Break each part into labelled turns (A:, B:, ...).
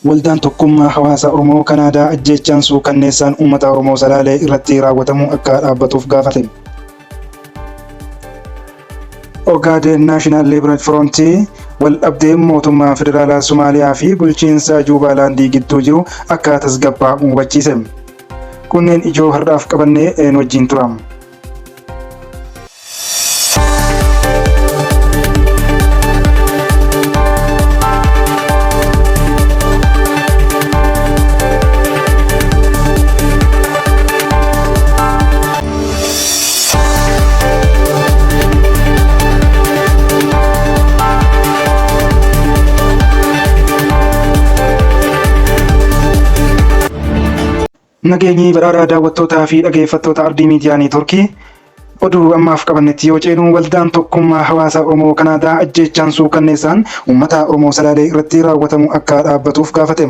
A: Waldaan Tokkummaa Hawaasa Oromoo Kanaadaa ajjeechaan suukanneessaan uummata Oromoo Salaalee irratti raawwatamu akka dhaabbatuuf gaafate. Ogaadeen Naashinaal Liibireet Firoontii waldhabdeen mootummaa federaalaa Somaaliyaa fi bulchiinsa Juubaalaandii gidduu jiru akka tasgabbaa'u hubachiise. Kunneen ijoo har'aaf qabannee nu wajjin tura. Nageenyi badhaadhaa daawwattootaa fi dhageeffattoota Ardii Miidiyaa Neetworkii oduu ammaaf qabannetti yoo ceenu waldaan tokkummaa hawaasa Oromoo Kanaadaa ajjeechaan suukanneessaan uummata Oromoo Salaalee irratti raawwatamu akka dhaabbatuuf gaafate.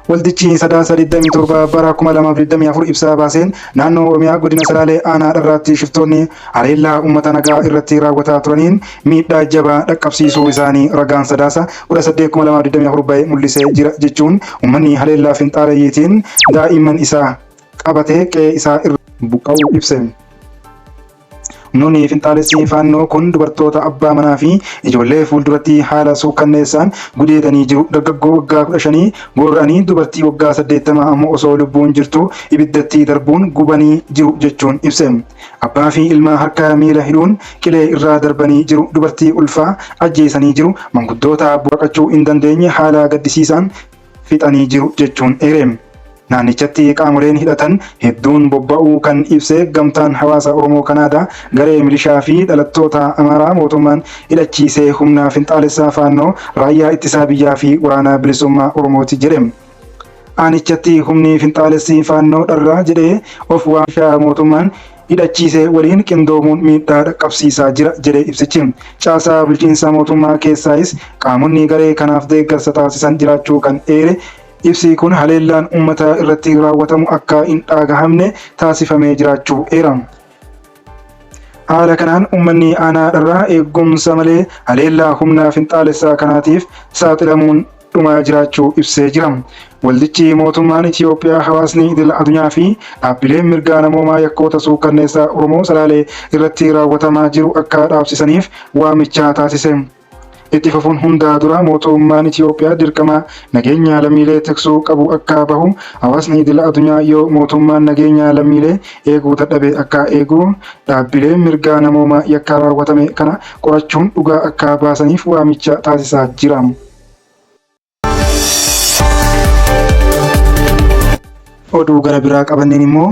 A: Waldichi Sadaasa 27 bara 2024 ibsa baaseen naannoo Oromiyaa godina Salaalee aanaa Dharraatti shiftoonni haleellaa uummata nagaa irratti raawwataa turaniin miidhaa jabaa dhaqqabsiisuu isaanii ragaan Sadaasa 18 2024 bahe mul'isee jira jechuun uummanni haleellaa finxaaleyyiitiin daa'imman isaa qabatee qe'ee isaa irraa buqqa'uu ibse. Humnoonni finxaalessii Faannoo kun dubartoota abbaa manaa fi ijoollee fuulduratti haala suukkanneessaan gudeedanii jiru. Dargaggoo waggaa 15 gorra'anii dubartii waggaa 80 ammoo osoo lubbuun jirtuu ibiddatti darbuun gubanii jiru jechuun ibse. Abbaa fi ilma harka miila hidhuun qilee irraa darbanii jiru. Dubartii ulfaa ajjeesanii jiru. Manguddoota baqachuu hin dandeenye haala gaddisiisaan fixanii jiru jechuun eere. Naannichatti qaamoleen hidhatan hedduun bobba'uu kan ibse Gamtaan Hawaasa Oromoo Kanaadaa garee milishaa fi dhalattoota Amaaraa mootummaan hidhachiisee humna finxaalessaa Faannoo, Raayyaa Ittisaa Biyyaa fi Waraana Bilisummaa Oromooti jedhe. Aanichatti humni finxaalessi Faannoo dharraa jedhee of waamu mootummaan hidhachiise waliin qindoomuun miidhaa dhaqqabsiisaa jira jedhe ibsichi. Caasaa bulchiinsa mootummaa keessaayis qaamonni garee kanaaf deeggarsa taasisan jiraachuu kan eere ibsi kun haleellaan uummata irratti raawwatamu akka hin dhaagahamne taasifamee jiraachuu eera. Haala kanaan uummanni aanaa Dharraa eegumsa malee haleellaa humna finxaalessaa kanaatiif saaxilamuun dhumaa jiraachuu ibsee jira. Waldichi mootummaan Itiyoophiyaa, hawaasni idil adunyaa fi dhaabbileen mirgaa namoomaa yakkoota suukkanneessaa Oromoo Salaalee irratti raawwatamaa jiru akka dhaabsisaniif waamicha taasise. Itti fufuun hundaa dura mootummaan Itiyoophiyaa dirqama nageenya lammiilee tiksuu qabu akka bahu, hawaasni idil adunyaa yoo mootummaan nageenya lammiilee eeguu dadhabe akka eegu, dhaabbileen mirgaa namoomaa yakka raawwatame kana qorachuun dhugaa akka baasaniif waamicha taasisaa jira. Oduu gara biraa qabanneen immoo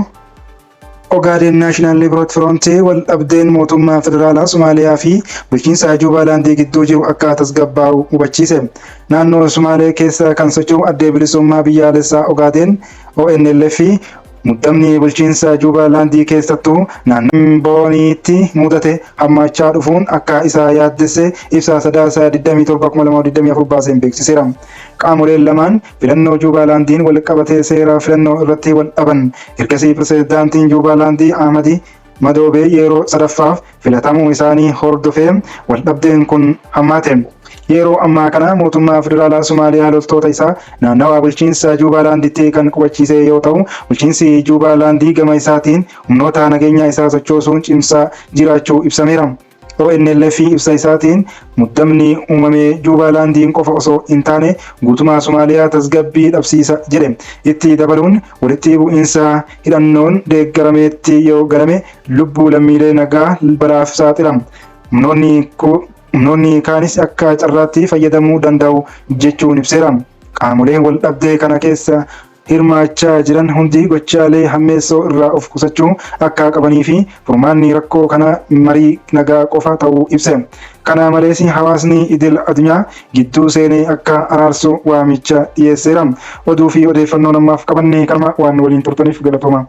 A: Ogaadeen Naashinaal Liibiroot Firoontii wal dhabdeen mootummaa federaalaa Somaaliyaa fi bulchiinsa Juubaalaandii gidduu jiru akka tasgabbaa'u hubachiise. Naannoo Sumaalee keessa kan socho'u Addee Bilisummaa Biyyaalessaa Ogaadeen ONLF Muddamni bulchiinsa Juubaalaandii keessattuu naannoo Booniitti mudate hammaachaa dhufuun akka isa yaaddesse ibsa Sadaasa 27, 2024 baaseen beeksiseera. Qaamoleen lamaan filannoo Juubaalaandiin walqabatee seera filannoo irratti wal dhaban. Ergasii pirezidaantiin Juubaalaandii Ahmadi Madoobee yeroo sadaffaaf filatamuu isaanii hordofee waldhabdeen kun hammaate. Yeroo ammaa kana mootummaa federaalaa Somaaliyaa loltoota isaa naannawaa bulchiinsa Juubaalaanditti kan qubachiisee yoo ta'u, bulchiinsi Juubaalaandii gama isaatiin humnoota nageenyaa isaa sochoosuun cimsaa jiraachuu ibsameera. ONLF ibsa isaatiin muddamni uumame Juubaalaandiin qofa osoo hin taane guutumaa Somaaliyaa tasgabbii dhabsiisa jedhe. Itti dabaluun walitti bu'iinsa hidhannoon deeggarameetti yoo galame lubbuu lammiilee nagaa balaaf saaxila. Humnoonni kaanis akka carraatti fayyadamuu danda'u jechuun ibseera. Qaamoleen waldhabdee kana keessa hirmaachaa jiran hundi gochaalee hammeessoo irraa of qusachuu akka qabanii fi furmaanni rakkoo kanaa marii nagaa qofa ta'uu ibse. Kana malees hawaasni idil adunyaa gidduu seenee akka araarsu waamicha dhiyeesseera. Oduu fi odeeffannoon ammaaf qabanne kanuma waan nu waliin turtaniif galatooma.